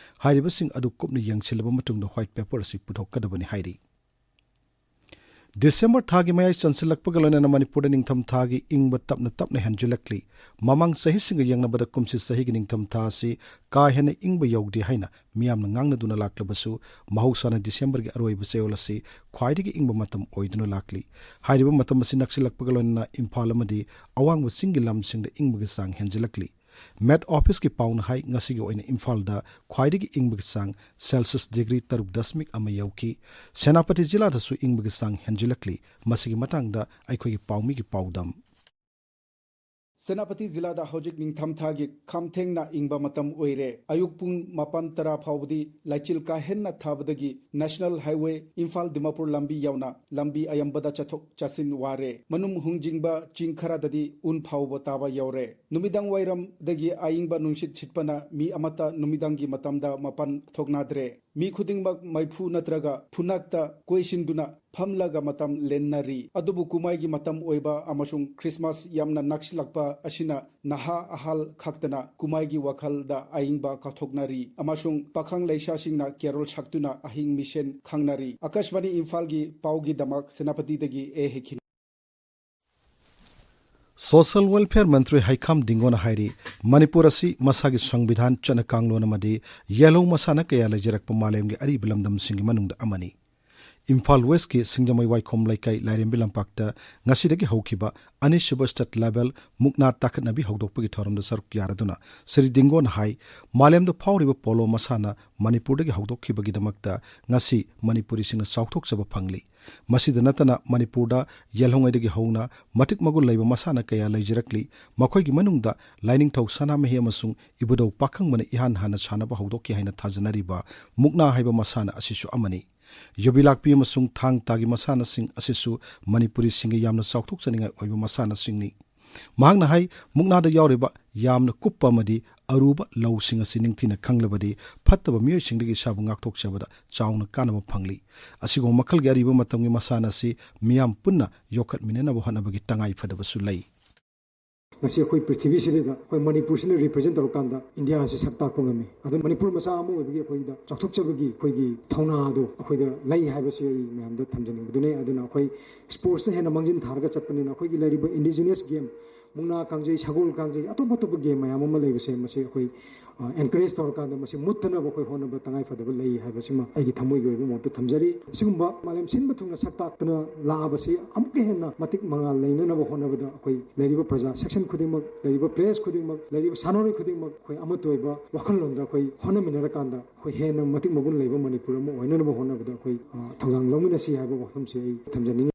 ꯍꯥꯏꯔꯤꯕꯁꯤꯡ ꯑꯗꯨ ꯀꯨꯞꯅ ꯌꯦꯡꯁꯤꯜꯂꯕ ꯃꯇꯨꯡꯗ ꯋꯥꯏꯠ ꯄꯦꯄꯔ ꯑꯁꯤ ꯄꯨꯊꯣꯛꯀꯗꯕꯅꯤ ꯍꯥꯏꯔꯤ꯫ ꯗꯤꯁꯦꯝꯕꯔ ꯊꯥꯒꯤ ꯃꯌꯥꯏ ꯆꯟꯁꯤꯜꯂꯛꯄꯒ ꯂꯣꯏꯅꯅ ꯃꯅꯤꯄꯨꯔꯗ ꯅꯤꯡꯊꯝ ꯊꯥꯒꯤ ꯏꯪꯕ ꯇꯞꯅ ꯇꯞꯅ ꯍꯦꯟꯖꯤꯜꯂꯛꯂꯤ꯫ ꯃꯃꯥꯡ ꯆꯍꯤꯁꯤꯡꯒ ꯌꯦꯡꯅꯕꯗ ꯀꯨꯝꯁꯤ ꯆꯍꯤꯒꯤ ꯅꯤꯡꯊꯝ ꯊꯥ ꯑꯁꯤ ꯀꯥ ꯍꯦꯟꯅ ꯏꯪꯕ ꯌꯧꯗꯦ ꯍꯥꯏꯅ ꯃꯤꯌꯥꯝꯅ ꯉꯥꯡꯅꯗꯨꯅ ꯂꯥꯛꯂꯕꯁꯨ, ꯃꯍꯧꯁꯥꯅ ꯗꯤꯁꯦꯝꯕꯔꯒꯤ ꯑꯔꯣꯏꯕ ꯆꯌꯣꯜ ꯑꯁꯤ ꯈ꯭ꯋꯥꯏꯗꯒꯤ ꯏꯪꯕ ꯃꯇꯝ ꯑꯣꯏꯗꯨꯅ ꯂꯥꯛꯂꯤ꯫ ꯍꯥꯏꯔꯤꯕ ꯃꯇꯝ ꯑꯁꯤ ꯅꯛꯁꯤꯜꯂꯛꯄꯒ ꯂꯣꯏꯅꯅ ꯏꯝꯐꯥꯜ ꯑꯃꯗꯤ ꯑꯋꯥꯡꯕ ꯆꯤꯡꯒꯤ ꯂꯝꯁꯤꯡꯗ ꯏꯪꯕꯒꯤ ꯆꯥꯡ ꯍꯦꯟꯖꯤꯜꯂꯛꯂꯤ꯫ ꯃꯦꯠ ꯑꯣꯐꯤꯁꯀꯤ ꯄꯥꯎꯅ ꯍꯥꯏ, ꯉꯁꯤꯒꯤ ꯑꯣꯏꯅ ꯏꯝꯐꯥꯜꯗ ꯈ꯭ꯋꯥꯏꯗꯒꯤ ꯏꯪꯕꯒꯤ ꯆꯥꯡ ꯁꯦꯜꯁꯤꯌꯁ ꯗꯤꯒ꯭ꯔꯤ ꯇꯔꯨꯛ ꯗꯁꯃꯤꯛ ꯑꯃ ꯌꯧꯈꯤ꯫ ꯁꯦꯅꯥꯄꯇꯤ ꯖꯤꯂꯥꯗꯁꯨ ꯏꯪꯕꯒꯤ ꯆꯥꯡ ꯍꯦꯟꯖꯤꯜꯂꯛꯂꯤ꯫ ꯃꯁꯤꯒꯤ ꯃꯇꯥꯡꯗ ꯑꯩꯈꯣꯏꯒꯤ ꯄꯥꯎꯃꯤꯒꯤ ꯄꯥꯎꯗꯝ꯫ ꯁꯦꯅꯥꯄꯇꯤ ꯖꯤꯂꯥꯗ ꯍꯧꯖꯤꯛ ꯅꯤꯡꯊꯝꯊꯥꯒꯤ ꯈꯝꯊꯦꯡꯅ ꯏꯪꯕ ꯃꯇꯝ ꯑꯣꯏꯔꯦ꯫ ꯑꯌꯨꯛ ꯄꯨꯡ ꯃꯥꯄꯟ ꯇꯔꯥ ꯐꯥꯎꯕꯗꯤ ꯂꯩꯆꯤꯜ ꯀꯥ ꯍꯦꯟꯅ ꯊꯥꯕꯗꯒꯤ ꯅꯦꯁꯅꯦꯜ ꯍꯥꯏꯋꯦ ꯏꯝꯐꯥꯜ ꯗꯤꯃꯥꯄꯨꯔ ꯂꯝꯕꯤ ꯌꯥꯎꯅ ꯂꯝꯕꯤ ꯑꯌꯥꯝꯕꯗ ꯆꯠꯊꯣꯛ ꯆꯠꯁꯤꯟ ꯋꯥꯔꯦ꯫ ꯃꯅꯨꯡ ꯍꯨꯡꯖꯤꯡꯕ ꯆꯤꯡ ꯈꯔꯗꯗꯤ ꯎꯟ ꯐꯥꯎꯕ ꯇꯥꯕ ꯌꯧꯔꯦ꯫ ꯅꯨꯃꯤꯗꯥꯡ ꯋꯥꯏꯔꯝꯗꯒꯤ ꯑꯏꯪꯕ ꯅꯨꯡꯁꯤꯠ ꯁꯤꯠꯄꯅ ꯃꯤ ꯑꯃꯠꯇ ꯅꯨꯃꯤꯗꯥꯡꯒꯤ ꯃꯇꯝꯗ ꯃꯄꯥꯟ ꯊꯣꯛꯅꯗ꯭ꯔꯦ꯫ ꯃꯤ ꯈꯨꯗꯤꯡꯃꯛ ꯃꯩꯐꯨ ꯅꯠꯇ꯭ꯔꯒ ꯐꯨꯅꯥꯛꯇ ꯀꯣꯏꯁꯤꯟꯗꯨꯅ ꯐꯝꯂꯒ ꯃꯇꯝ ꯂꯦꯟꯅꯔꯤ꯫ ꯑꯗꯨꯕꯨ ꯀꯨꯝꯍꯩꯒꯤ ꯃꯇꯝ ꯑꯣꯏꯕ ꯑꯃꯁꯨꯡ ꯈ꯭ꯔꯤꯁꯃꯥꯁ ꯌꯥꯝꯅ ꯅꯛꯁꯤꯜꯂꯛꯄ ꯑꯁꯤꯅ ꯅꯍꯥ ꯑꯍꯜ ꯈꯛꯇꯅ ꯀꯨꯝꯍꯩꯒꯤ ꯋꯥꯈꯜꯗ ꯑꯏꯪꯕ ꯀꯥꯎꯊꯣꯛꯅꯔꯤ ꯑꯃꯁꯨꯡ ꯄꯥꯈꯪ ꯂꯩꯁꯥꯁꯤꯡꯅ ꯀꯦꯔꯣꯜ ꯁꯛꯇꯨꯅ ꯑꯍꯤꯡ ꯃꯤꯁꯦꯟ ꯈꯪꯅꯔꯤ꯫ ꯑꯀꯥꯁꯕꯥꯅꯤ ꯏꯝꯐꯥꯜꯒꯤ ꯄꯥꯎꯒꯤꯗꯃꯛ ꯁꯦꯅꯥꯄꯇꯤꯗꯒꯤ ꯑꯦ ꯍꯦꯈꯤꯟ꯫ ꯁꯣꯁꯤꯌꯦꯜ ꯋꯦꯜꯐꯤꯌꯔ ꯃꯟꯇ꯭ꯔꯤ ꯍꯩꯈꯥꯝ ꯗꯤꯡꯒꯣꯅ ꯍꯥꯏꯔꯤ, ꯃꯅꯤꯄꯨꯔ ꯑꯁꯤ ꯃꯁꯥꯒꯤ ꯁꯪꯕꯤꯙꯥꯟ, ꯆꯠꯅ ꯀꯥꯡꯂꯣꯟ ꯑꯃꯗꯤ ꯌꯦꯜꯍꯧ ꯃꯁꯥꯟꯅ ꯀꯌꯥ ꯂꯩꯖꯔꯛꯄ ꯃꯥꯂꯦꯝꯒꯤ ꯑꯔꯤꯕ ꯂꯝꯗꯝꯁꯤꯡꯒꯤ ꯃꯅꯨꯡꯗ ꯑꯃꯅꯤ꯫ ꯏꯝꯐꯥꯜ ꯋꯦꯁꯀꯤ ꯁꯤꯡꯖꯃꯩ ꯋꯥꯏꯈꯣꯝ ꯂꯩꯀꯥꯏ ꯂꯥꯏꯔꯦꯝꯕꯤ ꯂꯝꯄꯥꯛꯇ ꯉꯁꯤꯗꯒꯤ ꯍꯧꯈꯤꯕ ꯑꯅꯤꯁꯨꯕ ꯁ꯭ꯇꯦꯠ ꯂꯦꯚꯦꯜ ꯃꯨꯛꯅꯥ ꯇꯥꯈꯠꯅꯕꯤ ꯍꯧꯗꯣꯛꯄꯒꯤ ꯊꯧꯔꯝꯗ ꯁꯔꯨꯛ ꯌꯥꯔꯗꯨꯅ ꯁ꯭ꯔꯤ ꯗꯤꯡꯒꯣꯅ ꯍꯥꯏ, ꯃꯥꯂꯦꯝꯗ ꯐꯥꯎꯔꯤꯕ ꯄꯣꯂꯣ ꯃꯁꯥꯟꯅ ꯃꯅꯤꯄꯨꯔꯗꯒꯤ ꯍꯧꯗꯣꯛꯈꯤꯕꯒꯤꯗꯃꯛꯇ ꯉꯁꯤ ꯃꯅꯤꯄꯨꯔꯤꯁꯤꯡꯅ ꯆꯥꯎꯊꯣꯛꯆꯕ ꯐꯪꯂꯤ꯫ ꯃꯁꯤꯗ ꯅꯠꯇꯅ ꯃꯅꯤꯄꯨꯔꯗ ꯌꯦꯜꯍꯧꯉꯩꯗꯒꯤ ꯍꯧꯅ ꯃꯇꯤꯛ ꯃꯒꯨꯟ ꯂꯩꯕ ꯃꯁꯥꯟꯅ ꯀꯌꯥ ꯂꯩꯖꯔꯛꯂꯤ꯫ ꯃꯈꯣꯏꯒꯤ ꯃꯅꯨꯡꯗ ꯂꯥꯏꯅꯤꯡꯊꯧ ꯁꯅꯥꯃꯍꯤ ꯑꯃꯁꯨꯡ ꯏꯕꯨꯙꯧ ꯄꯥꯈꯪꯕꯅ ꯏꯍꯥꯟ ꯍꯥꯟꯅ ꯁꯥꯟꯅꯕ ꯍꯧꯗꯣꯛꯈꯤ ꯍꯥꯏꯅ ꯊꯥꯖꯅꯔꯤꯕ ꯃꯨꯛꯅꯥ ꯍꯥꯏꯕ ꯃꯁꯥꯟꯅ ꯑꯁꯤꯁꯨ ꯑꯃꯅꯤ꯫ ꯌꯨꯕꯤ ꯂꯥꯛꯄꯤ ꯑꯃꯁꯨꯡ ꯊꯥꯡ ꯇꯥꯒꯤ ꯃꯁꯥꯟꯅꯁꯤꯡ ꯑꯁꯤꯁꯨ ꯃꯅꯤꯄꯨꯔꯤꯁꯤꯡꯒꯤ ꯌꯥꯝꯅ ꯆꯥꯎꯊꯣꯛꯆꯅꯤꯡꯉꯥꯏ ꯑꯣꯏꯕ ꯃꯁꯥꯟꯅꯁꯤꯡꯅꯤ꯫ ꯃꯍꯥꯛꯅ ꯍꯥꯏ, ꯃꯨꯛꯅꯥꯗ ꯌꯥꯎꯔꯤꯕ ꯌꯥꯝꯅ ꯀꯨꯞꯄ ꯑꯃꯗꯤ ꯑꯔꯨꯕ ꯂꯧꯁꯤꯡ ꯑꯁꯤ ꯅꯤꯡꯊꯤꯅ ꯈꯪꯂꯕꯗꯤ ꯐꯠꯇꯕ ꯃꯤꯑꯣꯏꯁꯤꯡꯗꯒꯤ ꯏꯁꯥꯕꯨ ꯉꯥꯛꯊꯣꯛꯆꯕꯗ ꯆꯥꯎꯅ ꯀꯥꯟꯅꯕ ꯐꯪꯂꯤ꯫ ꯑꯁꯤꯒꯨꯝꯕ ꯃꯈꯜꯒꯤ ꯑꯔꯤꯕ ꯃꯇꯝꯒꯤ ꯃꯁꯥꯟꯅ ꯑꯁꯤ ꯃꯤꯌꯥꯝ ꯄꯨꯟꯅ ꯌꯣꯛꯈꯠꯃꯤꯟꯅꯅꯕ ꯍꯣꯠꯅꯕꯒꯤ ꯇꯉꯥꯏ ꯐꯗꯕꯁꯨ ꯂꯩ꯫ ꯉꯁꯤ ꯑꯩꯈꯣꯏ ꯄ꯭ꯔꯤꯊꯤꯕꯤꯁꯤꯗ ꯑꯩꯈꯣꯏ ꯃꯅꯤꯄꯨꯔꯁꯤꯅ represent ꯇꯧꯔꯀꯥꯟꯗ ꯏꯟꯗꯤꯌꯥ ꯑꯁꯤ ꯁꯛ ꯇꯥꯛꯄ ꯉꯝꯃꯤ꯫ ꯑꯗꯨꯅ ꯃꯅꯤꯄꯨꯔ ꯃꯆꯥ ꯑꯃ ꯑꯣꯏꯕꯒꯤ ꯑꯩꯈꯣꯏꯗ ꯆꯥꯎꯊꯣꯛꯆꯕꯒꯤ ꯑꯩꯈꯣꯏꯒꯤ ꯊꯧꯅꯥ ꯑꯗꯣ ꯑꯩꯈꯣꯏꯗ ꯂꯩ ꯍꯥꯏꯕꯁꯤ ꯑꯩ ꯃꯌꯥꯝꯗ ꯊꯝꯖꯅꯤꯡꯕꯗꯨꯅꯤ꯫ ꯑꯗꯨꯅ ꯑꯩꯈꯣꯏ sportsꯇ ꯍꯦꯟꯅ ꯃꯥꯡꯖꯤꯟ ꯊꯥꯔꯒ ꯆꯠꯄꯅꯤꯅ ꯑꯩꯈꯣꯏꯒꯤ ꯂꯩꯔꯤꯕ indigenous game, ꯃꯨꯛꯅꯥ ꯀꯥꯡꯖꯩ, ꯁꯒꯣꯜ ꯀꯥꯡꯖꯩ, ꯑꯇꯣꯞ ꯑꯇꯣꯞꯄ game ꯃꯌꯥꯝ ꯑꯃ ꯂꯩꯕꯁꯦ, ꯃꯁꯤ ꯑꯩꯈꯣꯏ, ꯑ, encourage ꯇꯧꯔꯀꯥꯟꯗ ꯃꯁꯤ ꯃꯨꯠꯇꯅꯕ ꯑꯩꯈꯣꯏ ꯍꯣꯠꯅꯕ ꯇꯉꯥꯏ ꯐꯗꯕ ꯂꯩ ꯍꯥꯏꯕꯁꯤꯃ ꯑꯩꯒꯤ ꯊꯃꯣꯏꯒꯤ ꯑꯣꯏꯕ ꯃꯣꯠꯇ ꯊꯝꯖꯔꯤ꯫ ꯑꯁꯤꯒꯨꯝꯕ ꯃꯥꯂꯦꯝ ꯁꯤꯟꯕ ꯊꯨꯡꯅ ꯁꯛ ꯇꯥꯛꯇꯨꯅ ꯂꯥꯛꯑꯕꯁꯤ ꯑꯃꯨꯛꯀ ꯍꯦꯟꯅ ꯃꯇꯤꯛ ꯃꯉꯥꯜ ꯂꯩꯅꯅꯕ ꯍꯣꯠꯅꯕꯗ ꯑꯩꯈꯣꯏ ꯂꯩꯔꯤꯕ ꯄ꯭ꯔꯖꯥ section ꯈꯨꯗꯤꯡꯃꯛ, ꯂꯩꯔꯤꯕ players ꯈꯨꯗꯤꯡꯃꯛ, ꯂꯩꯔꯤꯕ ꯁꯥꯟꯅꯔꯣꯏ ꯈꯨꯗꯤꯡꯃꯛ ꯑꯩꯈꯣꯏ ꯑꯃꯠꯇ ꯑꯣꯏꯕ ꯋꯥꯈꯜꯂꯣꯟꯗ ꯑꯩꯈꯣꯏ ꯍꯣꯠꯅꯃꯤꯟꯅꯔꯀꯥꯟꯗ ꯑꯩꯈꯣꯏ ꯍꯦꯟꯅ ꯃꯇꯤꯛ ꯃꯒꯨꯟ ꯂꯩꯕ ꯃꯅꯤꯄꯨꯔ ꯑꯃ ꯑꯣꯏꯅꯅꯕ ꯍꯣꯠꯅꯕꯗ ꯑꯩꯈꯣꯏ, ꯑ, ꯊꯧꯗꯥꯡ ꯂꯧꯃꯤꯟꯅꯁꯤ ꯍꯥꯏꯕ ꯋꯥꯐꯝꯁꯤ ꯑꯩ ꯊꯝꯖꯅꯤꯡꯉꯤ꯫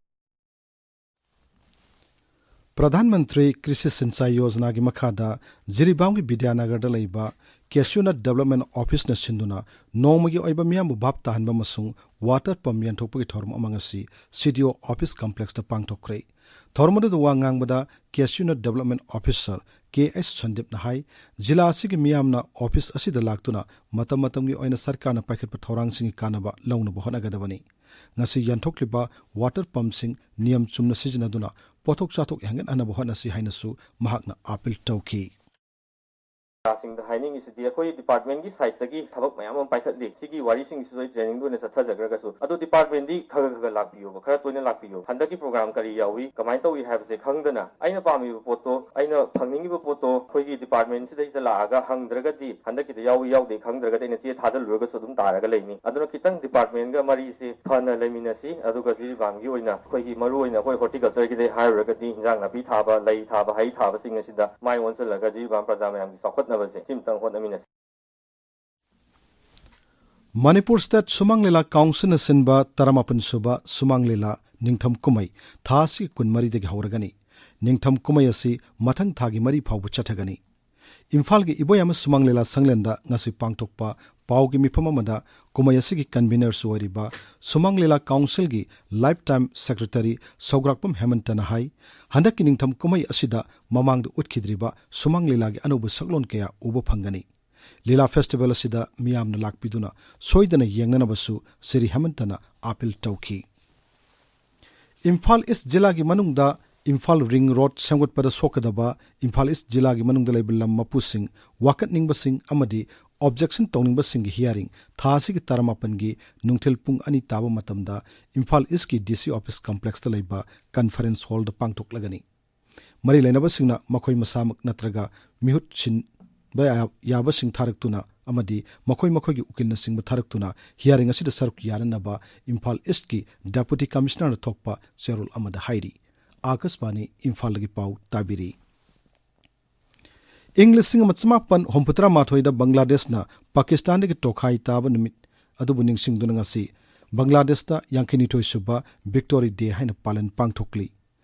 ꯄ꯭ꯔꯙꯥꯟ ꯃꯟꯇ꯭ꯔꯤ ꯀ꯭ꯔꯤꯁꯤ ꯁꯤꯟꯆꯥꯏ ꯌꯣꯖꯅꯥꯒꯤ ꯃꯈꯥꯗ ꯖꯤꯔꯤꯕꯥꯝꯒꯤ ꯕꯤꯗ꯭ꯌꯥꯅꯒꯔꯗ ꯂꯩꯕ ꯀꯦꯁ꯭ꯌꯨꯅꯠ ꯗꯦꯕꯂꯞꯃꯦꯟ ꯑꯣꯐꯤꯁꯅ ꯁꯤꯟꯗꯨꯅ ꯅꯣꯡꯃꯒꯤ ꯑꯣꯏꯕ ꯃꯤꯌꯥꯝꯕꯨ ꯚꯥꯞ ꯇꯥꯍꯟꯕ ꯑꯃꯁꯨꯡ ꯋꯥꯇꯔ ꯄꯝꯞ ꯌꯦꯟꯊꯣꯛꯄꯒꯤ ꯊꯧꯔꯝ ꯑꯃ ꯉꯁꯤ ꯁꯤꯗꯤꯑꯣ ꯑꯣꯐꯤꯁ ꯀꯝꯄ꯭ꯂꯦꯛꯁꯇ ꯄꯥꯡꯊꯣꯛꯈ꯭ꯔꯦ꯫ ꯊꯧꯔꯝ ꯑꯗꯨꯗ ꯋꯥ ꯉꯥꯡꯕꯗ ꯀꯦꯁ꯭ꯌꯨꯅꯠ ꯗꯦꯕꯂꯞꯃꯦꯟ ꯑꯣꯐꯤꯁꯔ ꯀꯦ ꯑꯩꯆ ꯁꯟꯗꯤꯞꯅ ꯍꯥꯏ, ꯖꯤꯂꯥ ꯑꯁꯤꯒꯤ ꯃꯤꯌꯥꯝꯅ ꯑꯣꯐꯤꯁ ꯑꯁꯤꯗ ꯂꯥꯛꯇꯨꯅ ꯃꯇꯝ ꯃꯇꯝꯒꯤ ꯑꯣꯏꯅ ꯁꯔꯀꯥꯔꯅ ꯄꯥꯏꯈꯠꯄ ꯊꯧꯔꯥꯡꯁꯤꯡꯒꯤ ꯀꯥꯟꯅꯕ ꯂꯧꯅꯕ ꯍꯣꯠꯅꯒꯗꯕꯅꯤ꯫ ꯉꯁꯤ ꯌꯦꯟꯊꯣꯛꯂꯤꯕ ꯋꯥꯇꯔ ꯄꯝꯞꯁꯤꯡ ꯅꯤꯌꯝ ꯆꯨꯝꯅ ꯁꯤꯖꯤꯟꯅꯗꯨꯅ ꯄꯣꯠꯊꯣꯛ ꯆꯥꯊꯣꯛ ꯍꯦꯟꯒꯠꯍꯟꯅꯕ ꯍꯣꯠꯅꯁꯤ ꯍꯥꯏꯅꯁꯨ ꯃꯍꯥꯛꯅ ꯑꯥꯄꯤꯜ ꯇꯧꯈꯤ꯫ ꯁꯤꯡꯗ ꯍꯥꯏꯅꯤꯡꯉꯤꯁꯤꯗꯤ, ꯑꯩꯈꯣꯏ ꯗꯤꯄꯥꯔꯠꯃꯦꯟꯒꯤ ꯁꯥꯏꯠꯇꯒꯤ ꯊꯕꯛ ꯃꯌꯥꯝ ꯑꯃ ꯄꯥꯏꯈꯠꯂꯤ꯫ ꯁꯤꯒꯤ ꯋꯥꯔꯤꯁꯤꯡꯁꯤꯁꯨ ꯑꯩ ꯇ꯭ꯔꯦꯅꯤꯡꯗ ꯑꯣꯏꯅ ꯆꯠꯊꯖꯈ꯭ꯔꯒꯁꯨ, ꯑꯗꯨ ꯗꯤꯄꯥꯔꯠꯃꯦꯟꯗꯤ ꯈꯔ ꯈꯔ ꯈꯔ ꯂꯥꯛꯄꯤꯌꯣꯕ, ꯈꯔ ꯇꯣꯏꯅ ꯂꯥꯛꯄꯤꯌꯣ꯫ ꯍꯟꯗꯛꯀꯤ ꯄ꯭ꯔꯣꯒ꯭ꯔꯥꯝ ꯀꯔꯤ ꯌꯥꯎꯏ, ꯀꯃꯥꯏꯅ ꯇꯧꯏ ꯍꯥꯏꯕꯁꯦ ꯈꯪꯗꯅ, ꯑꯩꯅ ꯄꯥꯝꯃꯤꯕ ꯄꯣꯠꯇꯣ, ꯑꯩꯅ ꯐꯪꯅꯤꯡꯉꯤꯕ ꯄꯣꯠꯇꯣ ꯑꯩꯈꯣꯏꯒꯤ ꯗꯤꯄꯥꯔꯠꯃꯦꯟꯁꯤꯗꯩꯗ ꯂꯥꯛꯑꯒ ꯍꯪꯗ꯭ꯔꯒꯗꯤ, ꯍꯟꯗꯛꯀꯤꯗ ꯌꯥꯎꯏ ꯌꯥꯎꯗꯦ ꯈꯪꯗ꯭ꯔꯒꯗꯤ ꯑꯩꯅ ꯆꯦ ꯊꯥꯖꯤꯜꯂꯨꯔꯒꯁꯨ ꯑꯗꯨꯝ ꯇꯥꯔꯒ ꯂꯩꯅꯤ꯫ ꯑꯗꯨꯅ ꯈꯤꯇꯪ ꯗꯤꯄꯥꯔꯠꯃꯦꯟꯒ ꯃꯔꯤꯁꯦ ꯐꯅ ꯂꯩꯃꯤꯟꯅꯁꯤ꯫ ꯑꯗꯨꯒ ꯖꯤꯔꯤꯕꯥꯝꯒꯤ ꯑꯣꯏꯅ ꯑꯩꯈꯣꯏꯒꯤ ꯃꯔꯨ ꯑꯣꯏꯅ ꯑꯩꯈꯣꯏ ꯍꯣꯔꯇꯤꯀꯜꯆꯔꯒꯤꯗꯩ ꯍꯥꯏꯔꯨꯔꯒꯗꯤ, ꯏꯟꯖꯥꯡ ꯅꯥꯄꯤ ꯊꯥꯕ, ꯂꯩ ꯊꯥꯕ, ꯍꯩ ꯊꯥꯕꯁꯤꯡ ꯑꯁꯤꯗ ꯃꯥꯏ ꯑꯣꯟꯁꯤꯜꯂꯒ ꯖꯤꯔꯤꯕꯥꯝ ꯄ꯭ꯔꯖꯥ ꯃꯌꯥꯝꯒꯤ ꯆꯥꯎꯈꯠꯅꯕꯁꯦ ꯁꯤꯝꯇꯪ ꯍꯣꯠꯅꯃꯤꯟꯅꯁꯤ꯫ ꯃꯅꯤꯄꯨꯔ ꯁ꯭ꯇꯦꯠ ꯁꯨꯃꯥꯡ ꯂꯤꯂꯥ ꯀꯥꯎꯟꯁꯤꯜꯅ ꯁꯤꯟꯕ ꯇꯔꯥꯃꯥꯄꯟ ꯁꯨꯕ ꯁꯨꯃꯥꯡ ꯂꯤꯂꯥ ꯅꯤꯡꯊꯝ ꯀꯨꯝꯍꯩ ꯊꯥ ꯑꯁꯤꯒꯤ ꯀꯨꯟꯃꯔꯤꯗꯒꯤ ꯍꯧꯔꯒꯅꯤ꯫ ꯅꯤꯡꯊꯝ ꯀꯨꯝꯍꯩ ꯑꯁꯤ ꯃꯊꯪ ꯊꯥꯒꯤ ꯃꯔꯤ ꯐꯥꯎꯕ ꯆꯠꯊꯒꯅꯤ꯫ ꯏꯝꯐꯥꯜꯒꯤ ꯏꯕꯣꯌꯥꯏꯃ ꯁꯨꯃꯥꯡ ꯂꯤꯂꯥ ꯁꯪꯂꯦꯟꯗ ꯉꯁꯤ ꯄꯥꯡꯊꯣꯛꯄ ꯄꯥꯎꯒꯤ ꯃꯤꯐꯝ ꯑꯃꯗ ꯀꯨꯝꯍꯩ ꯑꯁꯤꯒꯤ ꯀꯟꯚꯤꯅꯔꯁꯨ ꯑꯣꯏꯔꯤꯕ ꯁꯨꯃꯥꯡ ꯂꯤꯂꯥ ꯀꯥꯎꯟꯁꯤꯜꯒꯤ ꯂꯥꯏꯐ ꯇꯥꯏꯝ ꯁꯦꯀ꯭ꯔꯦꯇꯔꯤ ꯁꯧꯒ꯭ꯔꯥꯛꯄꯝ ꯍꯦꯃꯟꯇꯅ ꯍꯥꯏ, ꯍꯟꯗꯛꯀꯤ ꯅꯤꯡꯊꯝ ꯀꯨꯝꯍꯩ ꯑꯁꯤꯗ ꯃꯃꯥꯡꯗ ꯎꯠꯈꯤꯗ꯭ꯔꯤꯕ ꯁꯨꯃꯥꯡ ꯂꯤꯂꯥꯒꯤ ꯑꯅꯧꯕ ꯁꯛꯂꯣꯟ ꯀꯌꯥ ꯎꯕ ꯐꯪꯒꯅꯤ꯫ ꯂꯤꯂꯥ ꯐꯦꯁꯇꯤꯚꯦꯜ ꯑꯁꯤꯗ ꯃꯤꯌꯥꯝꯅ ꯂꯥꯛꯄꯤꯗꯨꯅ ꯁꯣꯏꯗꯅ ꯌꯦꯡꯅꯅꯕꯁꯨ ꯁꯤꯔꯤ ꯍꯦꯃꯟꯇꯅ ꯑꯥꯄꯤꯜ ꯇꯧꯈꯤ꯫ ꯏꯝꯐꯥꯜ ꯏꯁ ꯖꯤꯂꯥꯒꯤ ꯃꯅꯨꯡꯗ ꯏꯝꯐꯥꯜ ꯔꯤꯡ ꯔꯣꯗ ꯁꯦꯝꯒꯠꯄꯗ ꯁꯣꯛꯀꯗꯕ ꯏꯝꯐꯥꯜ ꯏꯁ ꯖꯤꯂꯥꯒꯤ ꯃꯅꯨꯡꯗ ꯂꯩꯕ ꯂꯝ ꯃꯄꯨꯁꯤꯡ, ꯋꯥꯀꯠꯅꯤꯡꯕꯁꯤꯡ ꯑꯃꯗꯤ ꯑꯣꯕꯖꯦꯛꯁꯟ ꯇꯧꯅꯤꯡꯕꯁꯤꯡꯒꯤ ꯍꯤꯌꯥꯔꯤꯡ ꯊꯥ ꯑꯁꯤꯒꯤ ꯇꯔꯥꯃꯥꯄꯟꯒꯤ ꯅꯨꯡꯊꯤꯜ ꯄꯨꯡ ꯑꯅꯤ ꯇꯥꯕ ꯃꯇꯝꯗ ꯏꯝꯐꯥꯜ ꯏꯁꯀꯤ ꯗꯤ ꯁꯤ ꯑꯣꯐꯤꯁ ꯀꯝꯄ꯭ꯂꯦꯛꯁꯇ ꯂꯩꯕ ꯀꯟꯐꯔꯦꯟꯁ ꯍꯣꯜꯗ ꯄꯥꯡꯊꯣꯛꯂꯒꯅꯤ꯫ ꯃꯔꯤ ꯂꯩꯅꯕꯁꯤꯡꯅ ꯃꯈꯣꯏ ꯃꯁꯥꯃꯛ ꯅꯠꯇ꯭ꯔꯒ ꯃꯤꯍꯨꯠ ꯁꯤꯟꯕ ꯌꯥ-, ꯌꯥꯕꯁꯤꯡ ꯊꯥꯔꯛꯇꯨꯅ ꯑꯃꯗꯤ ꯃꯈꯣꯏ ꯃꯈꯣꯏꯒꯤ ꯎꯀꯤꯜꯅꯆꯤꯡꯕ ꯊꯥꯔꯛꯇꯨꯅ ꯍꯤꯌꯥꯔꯤꯡ ꯑꯁꯤꯗ ꯁꯔꯨꯛ ꯌꯥꯅꯅꯕ ꯏꯝꯐꯥꯜ ꯏꯁꯀꯤ ꯗꯦꯄꯨꯇꯤ ꯀꯃꯤꯁꯅꯔꯅ ꯊꯣꯛꯄ ꯆꯦꯔꯣꯜ ꯑꯃꯗ ꯍꯥꯏꯔꯤ꯫ ꯑꯥꯀꯥꯁꯕꯥꯅꯤ ꯏꯝꯐꯥꯜꯗꯒꯤ ꯄꯥꯎ ꯇꯥꯕꯤꯔꯤ꯫ ꯏꯪ ꯂꯤꯁꯤꯡ ꯑꯃ ꯆꯃꯥꯄꯟ ꯍꯨꯝꯐꯨꯇꯔꯥ ꯃꯥꯊꯣꯏꯗ ꯕꯪꯒ꯭ꯂꯥꯗꯦꯁꯅ ꯄꯥꯀꯤꯁꯇꯥꯟꯗꯒꯤ ꯇꯣꯈꯥꯏ ꯇꯥꯕ ꯅꯨꯃꯤꯠ ꯑꯗꯨꯕꯨ ꯅꯤꯡꯁꯤꯡꯗꯨꯅ ꯉꯁꯤ ꯕꯪꯒ꯭ꯂꯥꯗꯦꯁꯇ ꯌꯥꯡꯈꯩꯅꯤꯊꯣꯏ ꯁꯨꯕ ꯚꯤꯛꯇꯣꯔꯤ ꯗꯦ ꯍꯥꯏꯅ ꯄꯥꯂꯟ ꯄꯥꯡꯊꯣꯛꯂꯤ꯫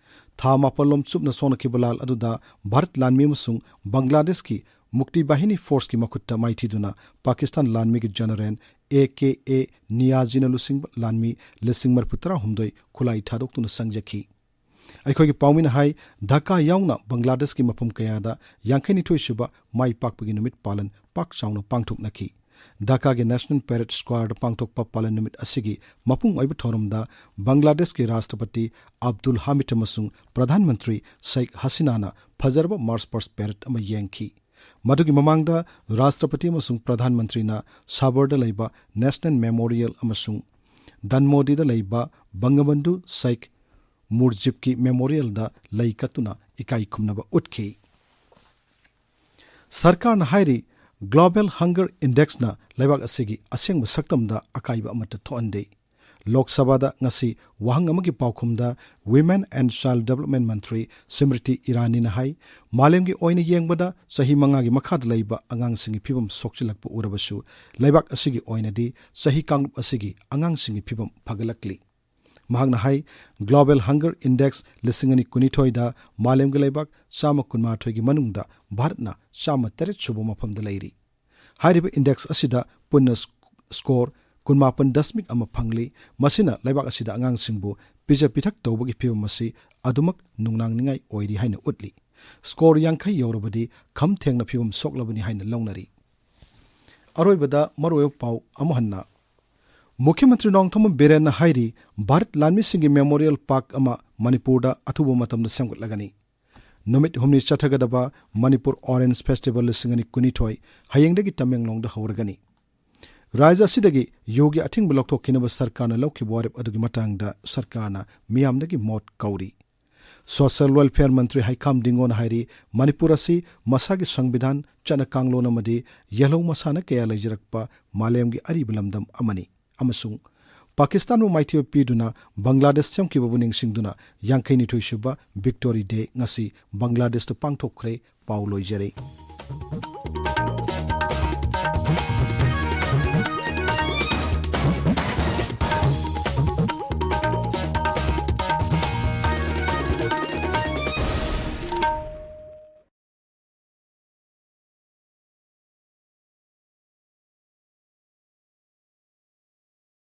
ꯊꯥ ꯃꯥꯄꯜꯂꯣꯝ ꯆꯨꯞꯅ ꯁꯣꯛꯅꯈꯤꯕ ꯂꯥꯜ ꯑꯗꯨꯗ ꯚꯥꯔꯠ ꯂꯥꯟꯃꯤ ꯑꯃꯁꯨꯡ ꯕꯪꯒ꯭ꯂꯥꯗꯦꯁꯀꯤ ꯃꯨꯛꯇꯤ ꯕꯥꯍꯤꯅꯤ ꯐꯣꯔꯁꯀꯤ ꯃꯈꯨꯠꯇ ꯃꯥꯏꯊꯤꯗꯨꯅ ꯄꯥꯀꯤꯁꯇꯥꯟ ꯂꯥꯟꯃꯤꯒꯤ ꯖꯦꯅꯔꯦꯜ ꯑꯦ ꯀꯦ ꯑꯦ ꯅꯤꯌꯥꯖꯤꯅ ꯂꯨꯆꯤꯡꯕ ꯂꯥꯟꯃꯤ ꯂꯤꯁꯤꯡ ꯃꯔꯤꯐꯨ ꯇꯔꯥꯍꯨꯝꯗꯣꯏ ꯈꯨꯠꯂꯥꯏ ꯊꯥꯗꯣꯛꯇꯨꯅ ꯆꯪꯖꯈꯤ꯫ ꯑꯩꯈꯣꯏꯒꯤ ꯄꯥꯎꯃꯤꯅ ꯍꯥꯏ, ꯙꯥꯀꯥ ꯌꯥꯎꯅ ꯕꯪꯒ꯭ꯂꯥꯗꯦꯁꯀꯤ ꯃꯐꯝ ꯀꯌꯥꯗ ꯌꯥꯡꯈꯩꯅꯤꯊꯣꯏ ꯁꯨꯕ ꯃꯥꯏ ꯄꯥꯛꯄꯒꯤ ꯅꯨꯃꯤꯠ ꯄꯥꯂꯟ ꯄꯥꯛ ꯆꯥꯎꯅ ꯄꯥꯡꯊꯣꯛꯅꯈꯤ꯫ ꯙꯥꯀꯥꯒꯤ ꯅꯦꯁꯅꯦꯜ ꯄꯦꯔꯦꯗ ꯁ꯭ꯀ꯭ꯋꯥꯔꯗ ꯄꯥꯡꯊꯣꯛꯄ ꯄꯥꯂꯟ ꯅꯨꯃꯤꯠ ꯑꯁꯤꯒꯤ ꯃꯄꯨꯡ ꯑꯣꯏꯕ ꯊꯧꯔꯝꯗ ꯕꯪꯒ꯭ꯂꯥꯗꯦꯁꯀꯤ ꯔꯥꯁꯇ꯭ꯔꯄꯇꯤ ꯑꯕꯗꯨꯜ ꯍꯥꯃꯤꯗ ꯑꯃꯁꯨꯡ ꯄ꯭ꯔꯙꯥꯟ ꯃꯟꯇ꯭ꯔꯤ ꯁꯦꯈ ꯍꯁꯤꯅꯥꯅ ꯐꯖꯔꯕ ꯃꯥꯔꯆ ꯄꯥꯁ꯭ꯠ ꯄꯦꯔꯦꯗ ꯑꯃ ꯌꯦꯡꯈꯤ꯫ ꯃꯗꯨꯒꯤ ꯃꯃꯥꯡꯗ ꯔꯥꯁꯇ꯭ꯔꯄꯇꯤ ꯑꯃꯁꯨꯡ ꯄ꯭ꯔꯙꯥꯟ ꯃꯟꯇ꯭ꯔꯤꯅ ꯁꯥꯕꯔꯗ ꯂꯩꯕ ꯅꯦꯁꯅꯦꯜ ꯃꯦꯃꯣꯔꯤꯌꯦꯜ ꯑꯃꯁꯨꯡ ꯗꯟꯃꯣꯗꯤꯗ ꯂꯩꯕ ꯕꯪꯒꯕꯟꯙꯨ ꯁꯦꯈ ꯃꯨꯔꯖꯤꯕꯀꯤ ꯃꯦꯃꯣꯔꯤꯌꯦꯜꯗ ꯂꯩ ꯀꯠꯇꯨꯅ ꯏꯀꯥꯏ ꯈꯨꯝꯅꯕ ꯎꯠꯈꯤ꯫ ꯁꯔꯀꯥꯔꯅ ꯍꯥꯏꯔꯤ, ꯒ꯭ꯂꯣꯕꯦꯜ ꯍꯪꯒꯔ ꯏꯟꯗꯦꯛꯁꯅ ꯂꯩꯕꯥꯛ ꯑꯁꯤꯒꯤ ꯑꯁꯦꯡꯕ ꯁꯛꯇꯝꯗ ꯑꯀꯥꯏꯕ ꯑꯃꯠꯇ ꯊꯣꯛꯍꯟꯗꯦ꯫ ꯂꯣꯛ ꯁꯚꯥꯗ ꯉꯁꯤ ꯋꯥꯍꯪ ꯑꯃꯒꯤ ꯄꯥꯎꯈꯨꯝꯗ Women and Child Development ꯃꯟꯇ꯭ꯔꯤ ꯁ꯭ꯃ꯭ꯔꯤꯇꯤ ꯏꯔꯥꯅꯤꯅ ꯍꯥꯏ, ꯃꯥꯂꯦꯝꯒꯤ ꯑꯣꯏꯅ ꯌꯦꯡꯕꯗ ꯆꯍꯤ ꯃꯉꯥꯒꯤ ꯃꯈꯥꯗ ꯂꯩꯕ ꯑꯉꯥꯡꯁꯤꯡꯒꯤ ꯐꯤꯕꯝ ꯁꯣꯛꯆꯤꯜꯂꯛꯄ ꯎꯔꯕꯁꯨ, ꯂꯩꯕꯥꯛ ꯑꯁꯤꯒꯤ ꯑꯣꯏꯅꯗꯤ ꯆꯍꯤ ꯀꯥꯡꯂꯨꯞ ꯑꯁꯤꯒꯤ ꯑꯉꯥꯡꯁꯤꯡꯒꯤ ꯐꯤꯕꯝ ꯐꯒꯠꯂꯛꯂꯤ꯫ ꯃꯍꯥꯛꯅ ꯍꯥꯏ, ꯒ꯭ꯂꯣꯕꯦꯜ ꯍꯪꯒꯔ ꯏꯟꯗꯦꯛꯁ ꯂꯤꯁꯤꯡ ꯑꯅꯤ ꯀꯨꯟꯅꯤꯊꯣꯏꯗ ꯃꯥꯂꯦꯝꯒꯤ ꯂꯩꯕꯥꯛ ꯆꯥꯝꯃ ꯀꯨꯟꯃꯥꯊꯣꯏꯒꯤ ꯃꯅꯨꯡꯗ ꯚꯥꯔꯠꯅ ꯆꯥꯝꯃ ꯇꯔꯦꯠ ꯁꯨꯕ ꯃꯐꯝꯗ ꯂꯩꯔꯤ꯫ ꯍꯥꯏꯔꯤꯕ ꯏꯟꯗꯦꯛꯁ ꯑꯁꯤꯗ ꯄꯨꯟꯅ ꯁ꯭ꯀ-, ꯁ꯭ꯀꯣꯔ ꯀꯨꯟꯃꯥꯄꯟ ꯗꯁꯃꯤꯛ ꯑꯃ ꯐꯪꯂꯤ꯫ ꯃꯁꯤꯅ ꯂꯩꯕꯥꯛ ꯑꯁꯤꯗ ꯑꯉꯥꯡꯁꯤꯡꯕꯨ ꯄꯤꯖ ꯄꯤꯊꯛ ꯇꯧꯕꯒꯤ ꯐꯤꯕꯝ ꯑꯁꯤ ꯑꯗꯨꯃꯛ ꯅꯨꯡꯅꯥꯡꯅꯤꯡꯉꯥꯏ ꯑꯣꯏꯔꯤ ꯍꯥꯏꯅ ꯎꯠꯂꯤ꯫ ꯁ꯭ꯀꯣꯔ ꯌꯥꯡꯈꯩ ꯌꯧꯔꯕꯗꯤ ꯈꯝ ꯊꯦꯡꯅ ꯐꯤꯕꯝ ꯁꯣꯛꯂꯕꯅꯤ ꯍꯥꯏꯅ ꯂꯧꯅꯔꯤ꯫ ꯑꯔꯣꯏꯕꯗ ꯃꯔꯨꯑꯣꯏꯕ ꯄꯥꯎ ꯑꯃꯨꯛ ꯍꯟꯅ꯫ ꯃꯨꯈ꯭ꯌ ꯃꯟꯇ꯭ꯔꯤ ꯅꯣꯡꯊꯣꯝꯕꯝ ꯕꯤꯔꯦꯟꯅ ꯍꯥꯏꯔꯤ, ꯚꯥꯔꯠ ꯂꯥꯟꯃꯤꯁꯤꯡꯒꯤ ꯃꯦꯃꯣꯔꯤꯌꯦꯜ ꯄꯥꯔꯛ ꯑꯃ ꯃꯅꯤꯄꯨꯔꯗ ꯑꯊꯨꯕ ꯃꯇꯝꯗ ꯁꯦꯝꯒꯠꯂꯒꯅꯤ꯫ ꯅꯨꯃꯤꯠ ꯍꯨꯝꯅꯤ ꯆꯠꯊꯒꯗꯕ ꯃꯅꯤꯄꯨꯔ ꯑꯣꯔꯦꯟꯖ ꯐꯦꯁꯇꯤꯚꯦꯜ ꯂꯤꯁꯤꯡ ꯑꯅꯤ ꯀꯨꯟꯅꯤꯊꯣꯏ ꯍꯌꯦꯡꯗꯒꯤ ꯇꯃꯦꯡꯂꯣꯡꯗ ꯍꯧꯔꯒꯅꯤ꯫ ꯔꯥꯖ꯭ꯌ ꯑꯁꯤꯗꯒꯤ ꯌꯨꯒꯤ ꯑꯊꯤꯡꯕ ꯂꯧꯊꯣꯛꯈꯤꯅꯕ ꯁꯔꯀꯥꯔꯅ ꯂꯧꯈꯤꯕ ꯋꯥꯔꯦꯞ ꯑꯗꯨꯒꯤ ꯃꯇꯥꯡꯗ ꯁꯔꯀꯥꯔꯅ ꯃꯤꯌꯥꯝꯗꯒꯤ ꯃꯣꯠ ꯀꯧꯔꯤ꯫ ꯁꯣꯁꯤꯌꯦꯜ ꯋꯦꯜꯐꯤꯌꯔ ꯃꯟꯇ꯭ꯔꯤ ꯍꯩꯈꯥꯝ ꯗꯤꯡꯒꯣꯅ ꯍꯥꯏꯔꯤ, ꯃꯅꯤꯄꯨꯔ ꯑꯁꯤ ꯃꯁꯥꯒꯤ ꯁꯪꯕꯤꯙꯥꯟ, ꯆꯠꯅ ꯀꯥꯡꯂꯣꯟ ꯑꯃꯗꯤ ꯌꯦꯜꯍꯧ ꯃꯁꯥꯟꯅ ꯀꯌꯥ ꯂꯩꯖꯔꯛꯄ ꯃꯥꯂꯦꯝꯒꯤ ꯑꯔꯤꯕ ꯂꯝꯗꯝ ꯑꯃꯅꯤ ꯑꯃꯁꯨꯡ ꯄꯥꯀꯤꯁꯇꯥꯟꯕꯨ ꯃꯥꯏꯊꯤꯕ ꯄꯤꯗꯨꯅ ꯕꯪꯒ꯭ꯂꯥꯗꯦꯁ ꯁꯦꯝꯈꯤꯕꯕꯨ ꯅꯤꯡꯁꯤꯡꯗꯨꯅ ꯌꯥꯡꯈꯩꯅꯤꯊꯣꯏ ꯁꯨꯕ ꯚꯤꯛꯇꯣꯔꯤ ꯗꯦ ꯉꯁꯤ ꯕꯪꯒ꯭ꯂꯥꯗꯦꯁꯇ ꯄꯥꯡꯊꯣꯛꯈ꯭ꯔꯦ꯫ ꯄꯥꯎ ꯂꯣꯏꯖꯔꯦ꯫